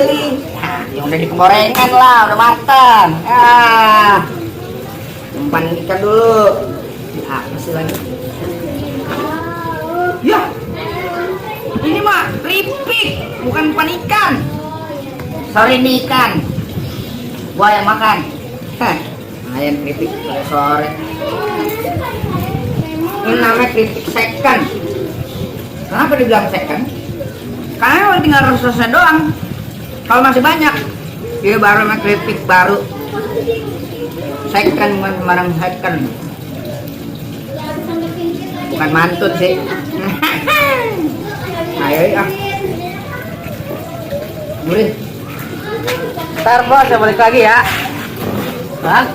kali. Nah, yang udah dikegorengan lah, udah matang. Umpan ikan dulu. Apa sih lagi? Ya, ini mah keripik, bukan umpan ikan. Sore ini ikan, gua yang makan. Ayam keripik sore. Ini namanya keripik second. Kenapa dibilang second? Karena tinggal rasa doang. Kalau masih banyak, dia baru namanya keripik baru. Second bukan sembarang second. Bukan mantut sih. Ayo ya. Boleh. Ntar bos, saya balik lagi ya. Bang.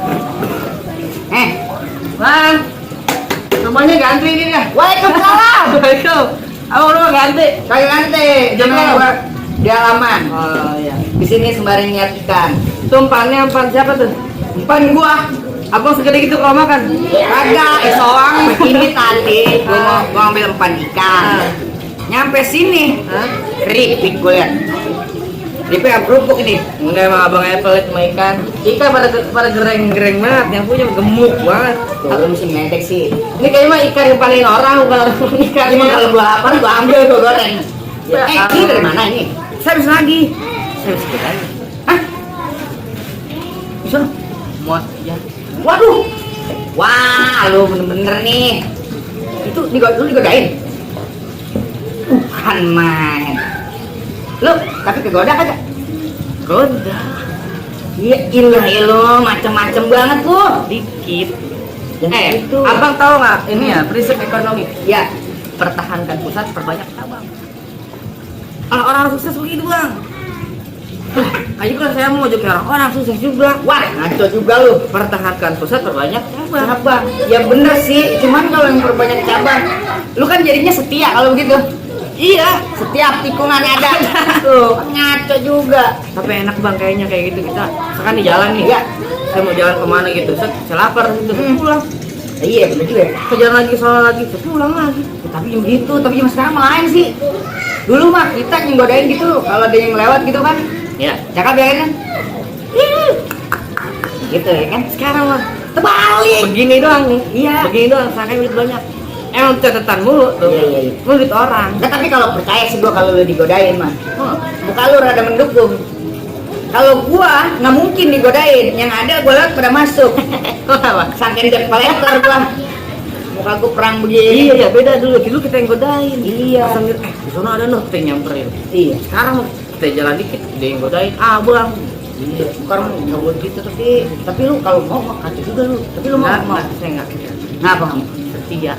Bang. Rumahnya ganti ini dah. Waalaikumsalam. Waalaikumsalam. Abang rumah ganti. Saya ganti. Jangan buat di halaman. Oh iya. Di sini sembari niat ikan. Tumpannya umpan siapa tuh? Umpan gua. Abang segede gitu kalau makan? Kagak, soang ini tadi gua ambil umpan ikan. Nyampe sini, keripik gue liat. Keripik apa kerupuk ini? Enggak, emang abang pelit sama ikan. Ikan pada gereng-gereng banget, yang punya gemuk banget. Kalau mesti medek sih. Ini kayaknya mah ikan yang paling orang, bukan ikan. Ini kalau gua lapar, gua ambil gua goreng. Ini dari mana ini? Saya bisa lagi. Saya bisa lagi. Hah? Bisa? Muat ya. Waduh, wah, lu bener-bener nih. Itu digodain? Bukan main. Lu, tapi kegoda kagak? Goda. Iya, ilah, macem-macem banget lu. Dikit. Itu. Abang tahu nggak? Ini ya, prinsip ekonomi. Ya, pertahankan pusat, perbanyak cabang. Orang-orang sukses begitu bang. Ayo kan saya mau jadi orang sukses juga. Wah, ngaco juga lu. Pertahankan pusat, perbanyak cabang. Ya bener sih, cuman kalau yang perbanyak cabang, lu kan jadinya setia kalau begitu. Iya, setiap tikungannya ada. Tuh, ngaco juga. Tapi enak bang kayaknya kayak gitu kita. Sekarang di jalan nih. Ya. Saya mau jalan kemana gitu. Saya lapar gitu. Pulang. Iya bener juga. Saya jalan lagi, soal lagi, saya pulang lagi. Tapi begitu, tapi cuma sekarang lain sih. Dulu mah kita nggodain gitu, kalau ada yang lewat gitu kan. Ya, cakap ya kan? Gitu ya kan? Sekarang mah terbalik. Begini doang nih. Iya. Begini doang, sakit duit banyak. Emang catatan mulu tuh. Iya. Duit orang. Nah, tapi kalau percaya sih gua kalau lu digodain mah. Muka lu rada mendukung. Kalau gua nggak mungkin digodain. Yang ada gua lihat pada masuk. Sampai di depan letter gua. Muka gua perang begini. Iya, beda dulu. Dulu kita yang godain. Iya. Di sana ada noh, kita nyamperin. Iya. Sekarang kita jalan dikit, dia yang godain. Bang. Iya. Sekarang nggak buat gitu tapi lu kalau mau kacau juga lu. Tapi lu mau? Saya nggak. Ngapa kamu? Setia.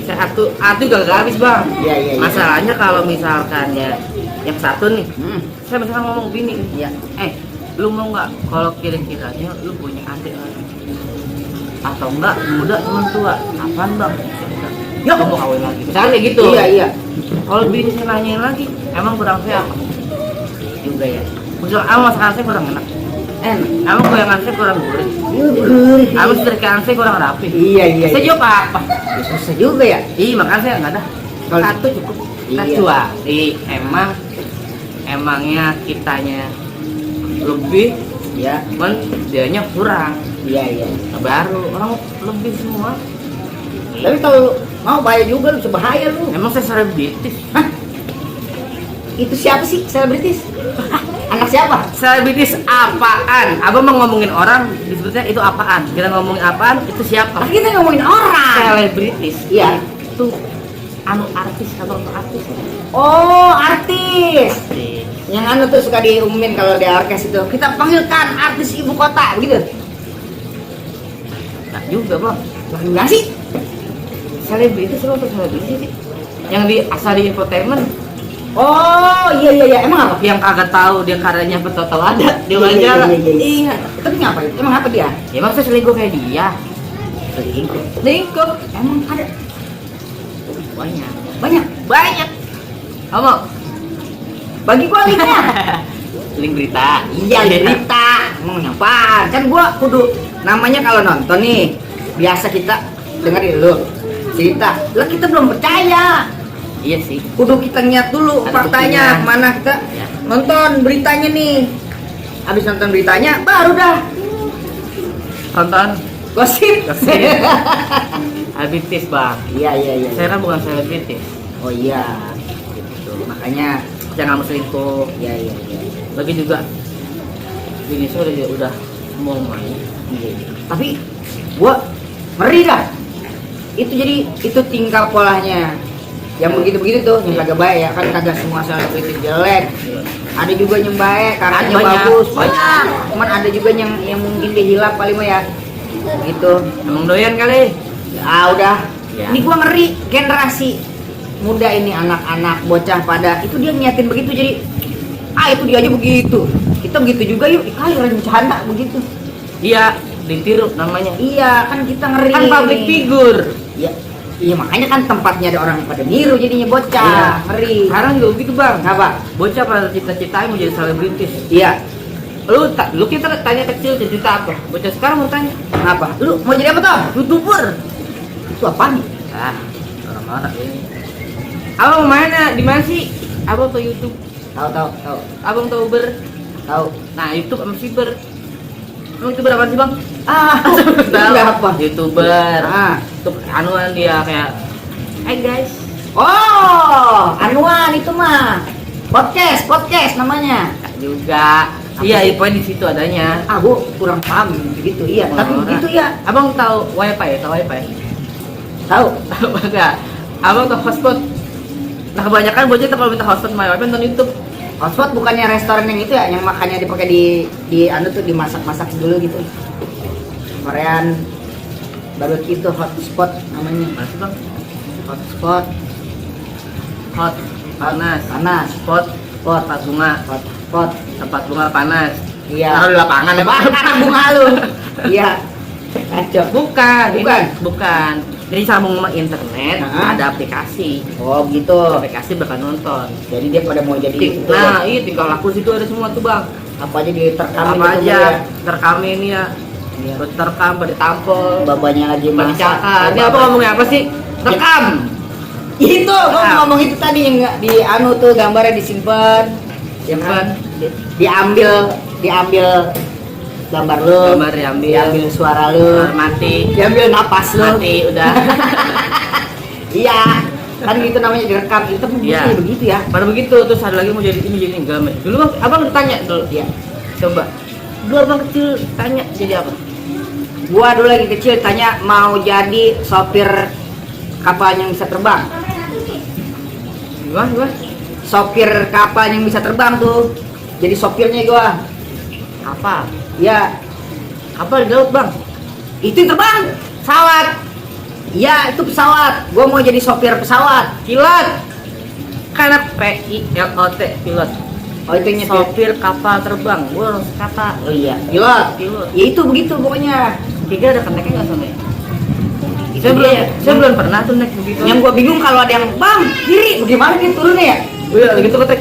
Saya atu gak habis bang. Iya. Masalahnya kalau misalkan ya yang satu nih, saya misalkan ngomong bini. Iya. Lu mau nggak kalau kira-kiranya lu punya adik lagi? Atau enggak muda cuman tua? Apaan bang? Ya kamu kawin lagi. Misalnya kayak gitu. Iya. Kalau bini saya nanyain lagi, emang kurang saya apa? Juga ya. Misal masakan saya kurang enak. Emang goyangan saya kurang gurih. Emang setrika saya kurang rapi. Iya. Saya jawab apa? Susah juga ya. Iya, makanya saya nggak ada. Satu cukup. Kecuali emangnya kitanya lebih, ya, cuman dianya kurang. Iya. Baru orang lebih semua. Tapi kalau mau bahaya juga, lu bahaya lu. Emang saya selebritis. Hah? Itu siapa sih selebritis? Anak siapa? Selebritis apaan? Abang mau ngomongin orang, disebutnya itu apaan? Kita ngomongin apaan? Itu siapa? Kita ngomongin orang. Selebritis. Iya. Itu artis atau artis? Oh, artis. Yang tuh suka diumumin kalau di orkes itu. Kita panggilkan artis ibu kota, gitu. Nah juga bang. Enggak sih? Selebritis apa selebritis sih? Yang asal di infotainment. Oh iya, emang apa? Yang kagak tahu dia karyanya betul ada di wawancara. Iya. Tapi ngapain? Emang apa dia? Ya emang saya selingkuh kayak dia. Selingkuh? Emang ada? Banyak. Kamu bagi gua linknya. Link berita. Iya, berita. Emang nyapa? Kan gua kudu namanya kalau nonton nih biasa kita dengerin lu cerita. Lah kita belum percaya. Iya sih. Kudu kita lihat dulu Ada faktanya buktinya. mana kita Ya. nonton beritanya nih. Habis nonton beritanya baru dah Tonton gosip. selebritis bang. Iya. Saya kan bukan selebritis. Oh iya. Gitu. Makanya Jangan mau selingkuh. iya. Lagi juga bini saya udah mau main. Iya. Tapi gua ngeri dah. Itu tingkah polanya. Yang begitu-begitu tuh yang kagak baik ya kan, kagak semua selebritis jelek. Ada juga yang baik, karyanya Banyak, bagus. banyak. Cuman ada juga yang mungkin dia hilap kali mah ya. Gitu. Emang doyan kali. Udah. Ya. Ini gua ngeri generasi muda ini, anak-anak bocah pada itu dia niatin begitu, jadi itu dia aja begitu. Kita begitu juga yuk. Rencana begitu. Iya, ditiru namanya. Iya, kan kita ngeri. Kan public figure. Iya makanya kan tempatnya ada orang pada niru jadinya bocah. Iya. Ngeri. Sekarang juga begitu bang. Apa? Bocah pada cita-citanya mau jadi selebritis. Iya. Lu kita tanya kecil cita apa? Bocah sekarang mau tanya. Kenapa? Lu mau jadi apa tuh? YouTuber. Itu apaan? Orang marah ini. Abang mana? Di mana sih? Abang tuh YouTube. Tahu. Abang tuh Uber. Tahu. Nah YouTube sama Fiber. Emang YouTuber apa sih bang? Tahu apa? YouTuber. Tuh Anuan dia kayak, hey guys. Oh, anuan itu mah. Podcast namanya. Juga. Iya, poin di situ adanya. Gua kurang paham begitu. Iya, tapi begitu ya. Abang tahu wifi ya? Tahu wifi? Tahu. Tahu enggak? Abang tahu hotspot. Nah kebanyakan bocah tuh kalau minta hotspot my wifi nonton YouTube. Hotspot bukannya restoran yang itu ya, yang makannya dipakai di anu tuh dimasak-masak dulu gitu. Korean barbecue itu hotspot namanya. Masih bang? Hotspot. Hot, panas, Pot. tempat bunga, Pot. tempat bunga panas. Iya. Taruh di lapangan ya bang? Lapangan bunga lu. Iya. Kacau. Bukan. Bukan. Jadi sambung sama internet, Nah. ada aplikasi. Oh gitu. Aplikasi bakal nonton. Jadi dia pada mau jadi itu. Nah, iya tinggal laku situ ada semua tuh bang. Apa aja diterekam Apa aja terekam ini ya. Iya. Terekam, pada tampol, Babanya lagi pada masak. cakap. Ini apa ngomongnya apa sih? Rekam. Itu gua mau ngomong itu tadi yang nggak di anu tuh gambarnya disimpan. Simpan. Diambil gambar lu. Gambar diambil. Suara lu. Mati. Diambil napas lu. Mati udah. Iya. Kan gitu namanya direkam. Itu pun Iya. begitu ya. Pada begitu terus ada lagi mau jadi ini jadi enggak. Dulu bang, abang tanya dulu. Iya. Coba. Dulu abang kecil tanya jadi apa? Gua dulu lagi kecil tanya mau jadi sopir kapal yang bisa terbang. Gimana? Sopir kapal yang bisa terbang tuh. Jadi sopirnya gua. Apa? Ya, Apa di laut bang? itu terbang. Pesawat. Iya, itu pesawat. Gua mau jadi sopir pesawat. Pilot. Karena PILOT pilot. Oh, itu nyetir. Sopir kapal terbang. Gua harus kata. Oh iya, pilot. Pilot. Ya itu begitu pokoknya. Tiga ada keneknya nggak sama ya? Itu Saya belum, dia. saya belum pernah tuh naik begitu. Yang gua bingung kalau ada yang bang kiri, bagaimana dia turunnya ya? Iya, gitu kan tek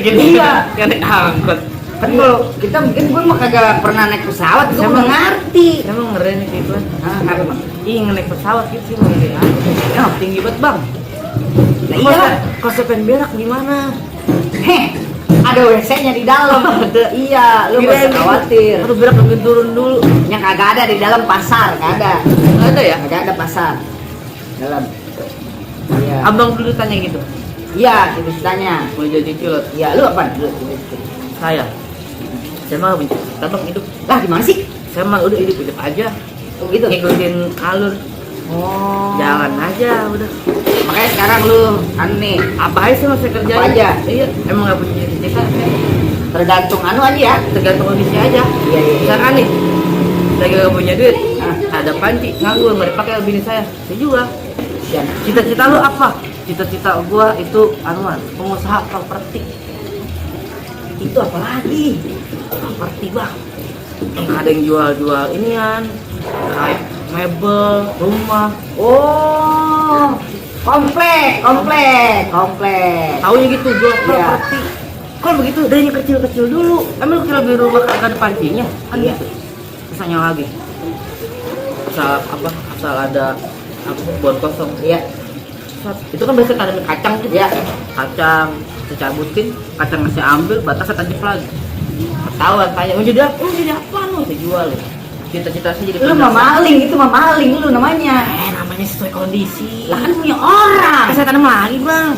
ini. Iya. Yang naik angkot. Kan kalau kita mungkin gua mah kagak pernah naik pesawat, gua Sama. nggak ngerti. Emang ngeren gitu kan? Apa bang? Ih, naik pesawat gitu sih mau ngeri aja. Tinggi banget bang. Nah iya lah. Kalau sepen berak gimana? Ada WC-nya di dalam. Iya, lu nggak usah khawatir. Aduh berak mungkin turun dulu. Yang kagak ada di dalam pasar, kagak ada. Nggak ada ya? Kagak ada pasar. Dalam. Iya. Abang dulu tanya gitu. Iya, itu ceritanya. Mau jadi pilot. Iya, lu apa? Lu. Saya mah benci. Abang hidup. Lah gimana sih? Saya mah udah hidup aja. Oh gitu. Ngikutin alur. Oh. Jalan aja udah. Makanya sekarang lu nih Apa aja sih masih kerja? Apa aja? Iya. Emang nggak punya cita-cita. tergantung anu aja ya. Tergantung kondisi aja. Iya. Misalkan nih, lagi gak punya duit, Ah. ada panci nganggur nggak dipakai sama bini saya juga. Sian. Cita-cita lu apa? Cita-cita gua itu anuan pengusaha properti. Itu apa lagi? Properti bang. Ada yang jual-jual inian, kayak mebel, rumah. Oh. Komplek. Taunya gitu jual Iya. properti. Kalau begitu dari yang kecil-kecil dulu. Emang lu kira beli rumah kagak ada pancinya? Kan Iya. gitu. Misalnya lagi. Asal ada bon kosong. Iya. Itu kan biasanya ada kacang gitu. Ya. Kacang dicabutin, kacang masih ambil, batasnya tajam lagi. Ketahuan tanya, mau jadi apa lu? Saya jual lu. Cita-cita sih jadi Lu mah maling, itu mah maling lu namanya. namanya sesuai kondisi. Lah kan punya orang. Saya tanam lagi bang.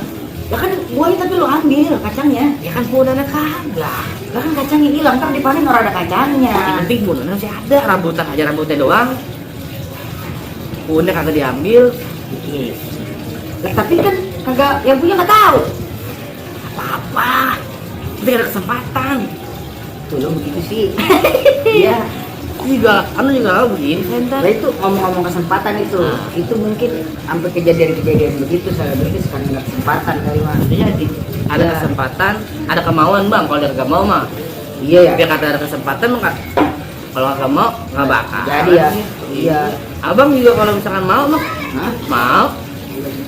Lah kan buahnya tapi lu ambil kacangnya. Ya kan buahnya kagak. Lah kan kacangnya hilang, ntar dipanen orang ada kacangnya. Yang penting buahnya masih ada, rambutan aja rambutnya doang. Buahnya kagak diambil. Iya. Lah tapi kan kagak yang punya nggak tahu. Apa-apa. Nanti ada kesempatan. Tuh lu begitu sih. Iya. Juga, juga begini center. Lah itu ngomong-ngomong kesempatan itu, itu mungkin sampai kejadian-kejadian begitu saya berarti sekarang nggak kesempatan kali mah. Jadi ada Ya. kesempatan, ada kemauan bang. Kalau dia nggak mau mah, Iya ya. dia kata ada kesempatan mah kalau nggak mau nggak bakal. Jadi ya. Iya. Abang juga kalau misalkan mau mah, Hah? mau.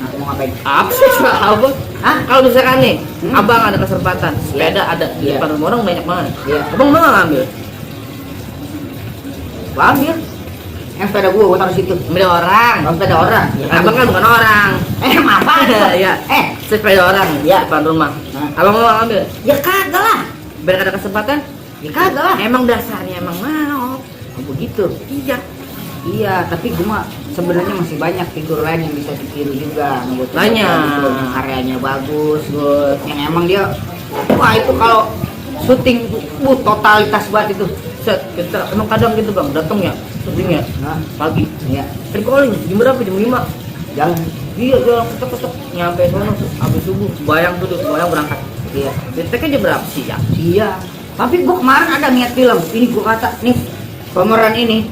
Aku mau ngapain? Apa sih abang? Hah? Kalau misalkan nih, abang ada kesempatan, sepeda ada di Iya. depan rumah orang banyak banget. Iya. Abang mau nggak ngambil? Ambil. Yang sepeda gua taruh situ. Ambil orang. Kalau sepeda orang. Ya, Abang kan bukan orang. apa? Iya. Sepeda orang di Iya. depan rumah. Hah? Abang mau ngambil? Ya kagak lah. Biar ada kesempatan? Ya kagak lah. Emang dasarnya emang mau. Begitu. Iya. Iya, tapi gua mah sebenarnya masih banyak figur lain yang bisa ditiru juga. Menurut gua. Banyak. Gitu. Karyanya bagus, good. Yang emang dia, wah itu kalau syuting, totalitas banget itu. Set, kita emang kadang gitu bang, datang ya, syuting ya, Nah, pagi. iya, Calling, jam berapa? Jam 5. jalan. Iya, jalan ketok-ketok, nyampe sono tuh, habis subuh, bayang berangkat. Iya, Deteknya jam berapa sih ya? iya. Tapi gua kemarin ada niat film. Ini gua kata, nih pemeran ini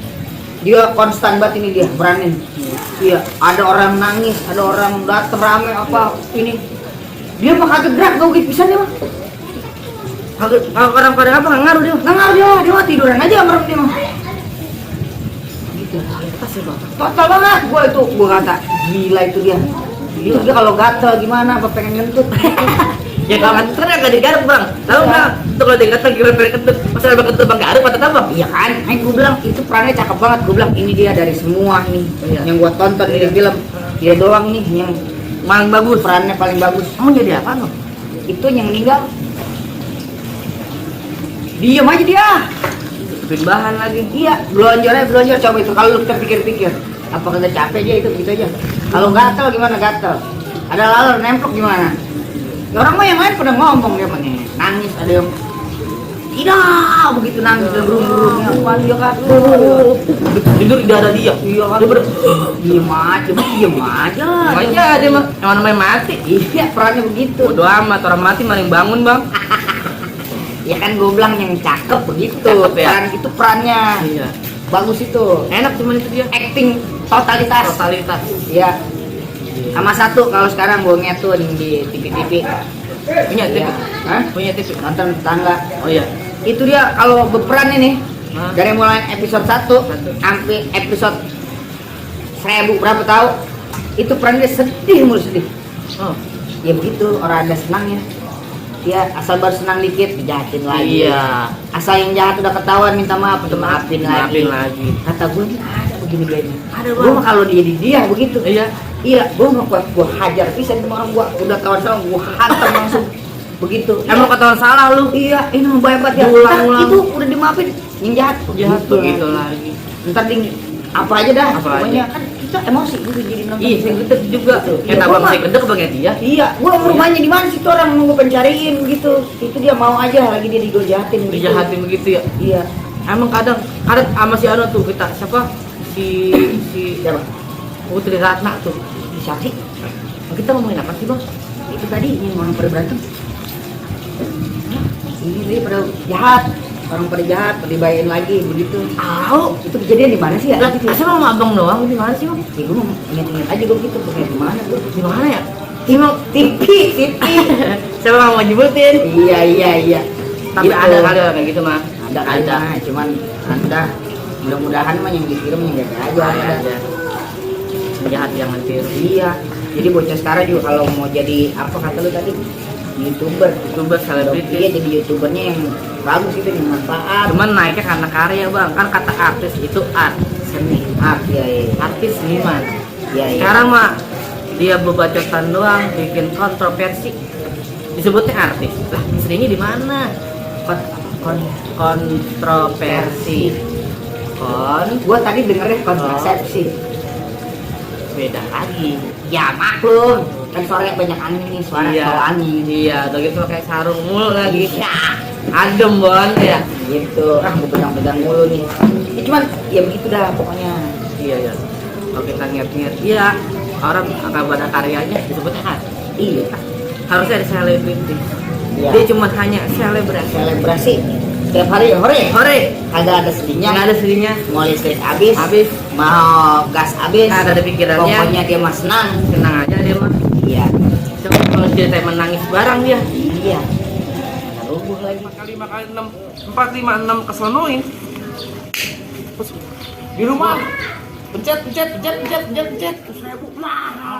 dia konstan banget ini dia beranin. Iya, ada orang nangis, ada orang datang rame apa ini. Dia mah kagak gerak, gua gitu bisa dia mah. Kalau orang pada apa nggak ngaruh dia? Nggak ngaruh dia mah tiduran aja merem dia mah. Gitu. Pas ya bang. Total banget gua kata gila itu dia. Itu dia kalau gatel gimana apa pengen ngentut. Ya kalau nganter ya nggak digaruk bang. Tahu nggak? Tuh kalau digaruk gimana pengen kentut? Masa ada kentut bang garuk atau apa? Iya kan, gue bilang itu perannya cakep banget. Gue bilang ini dia dari semua nih Iya. yang gua tonton di film. Dia doang nih yang Paling bagus. perannya paling bagus. Kamu jadi apa no? Itu yang meninggal. Diam aja dia. Bikin bahan lagi. Iya, belonjor coba itu kalau lu pikir-pikir. Apa kagak capek aja itu gitu aja. Kalau gatel gimana gatel? Ada laler nemplok gimana? Ya orang mah yang lain pada ngomong dia mah nih. Nangis ada yang tidak begitu nangis dan berung-berungnya. Apaan dia kan? Tidur di dada dia. Iya kan? Dia ber. Diem aja. Aja dia mah. Yang namanya mati. Iya, perannya begitu. Bodoh amat orang mati maling bangun bang. Ya kan gue bilang yang cakep begitu. Cakep ya? Peran itu perannya. Iya. Bagus itu. Enak cuman itu dia. Acting totalitas. Totalitas. Iya. Sama satu kalau sekarang gue ngetun di TV-TV. Punya TV. Iya. Hah? Punya TV. Nonton tetangga. Oh iya. Itu dia kalau berperan ini Hah? dari mulai episode 1 sampai episode 1000 berapa tahu itu perannya sedih mulu sedih. Oh. Ya begitu orang ada senangnya. Dia asal baru senang dikit dijahatin lagi. Iya. Asal yang jahat udah ketahuan minta maaf udah maafin lagi. Maafin lagi. Kata gue ini ada begini begini. Ada, Gue Bang. mah kalau dia begitu. Iya. Iya, gue mah gua hajar pisan sama orang gua udah kawan sama gua hantam langsung begitu. Emang ketahuan salah lu. Iya, ini mah banyak banget ya. Ulang-ulang. Ntar itu udah dimaafin yang jahat. Jahat begitu lagi. lagi. Ntar ding apa aja dah. Apa Pokoknya aja. kan kita emosi gitu jadi nonton. Iya, saya gede juga. Gitu. Kayak Iya, tabang gua saya mah- gede kebagian dia. Iya, gua rumahnya di mana sih tuh orang mau gua pencariin gitu. Itu dia mau aja lagi dia digojahatin gitu. Dijahatin begitu ya. Iya. Emang kadang sama si Ano tuh kita siapa? Si Siapa? Putri Ratna tuh. Siapa sih? Kita ngomongin apa sih bang? Itu tadi yang orang pada berantem. Ini dia pada jahat. Orang pada jahat, pada dibayain lagi begitu. Tahu. Itu kejadian di mana sih ya? Lah, asal sama abang doang di mana sih bang? Ya gue mau inget-inget aja gue gitu, kayak di mana gue? Di mana ya? Timok TV. Siapa nggak mau nyebutin? Iya. Tapi Gitu. ada kali kayak gitu mah. Ada. Cuman anda mudah-mudahan mah yang dikirim yang gak aja. Ada. Jahat jangan tiru. Iya. Jadi bocah sekarang juga kalau mau jadi apa kata lu tadi? YouTuber. Youtuber Iya selebriti. jadi YouTubernya yang bagus itu yang manfaat. Cuman naiknya karena karya bang. Kan kata artis itu art, seni. Iya. Artis seniman. Iya. Sekarang mah dia bebacotan doang, bikin kontroversi, disebutnya artis. Lah istrinya di mana? Kontroversi. Gua tadi dengernya kontrasepsi. Beda lagi. Ya maklum, kan suaranya banyak angin nih, suara bawa angin. Iya, udah gitu kayak sarung mulu lagi. Ya, Adem Bon ya. gitu. Gua pegang-pegang mulu nih. Ya, cuman ya begitu dah pokoknya. Iya ya. Kalau kita ngiat-ngiat, iya orang akan pada karyanya disebutnya kan. Iya, Harusnya ada selebriti. Iya. Dia cuma hanya selebrasi. Selebrasi tiap hari hore. Hore, Kagak ada sedihnya. nggak ada sedihnya. Mau listrik habis, Habis, mau gas habis. nggak ada pikirannya. Pokoknya dia mah senang. Senang aja dia mah. Iya. Coba kalau dia menangis barang dia. Iya. Rubuh lagi. 4, 5, 6 kesonoin. Di rumah. Pencet. 1.000 mahal.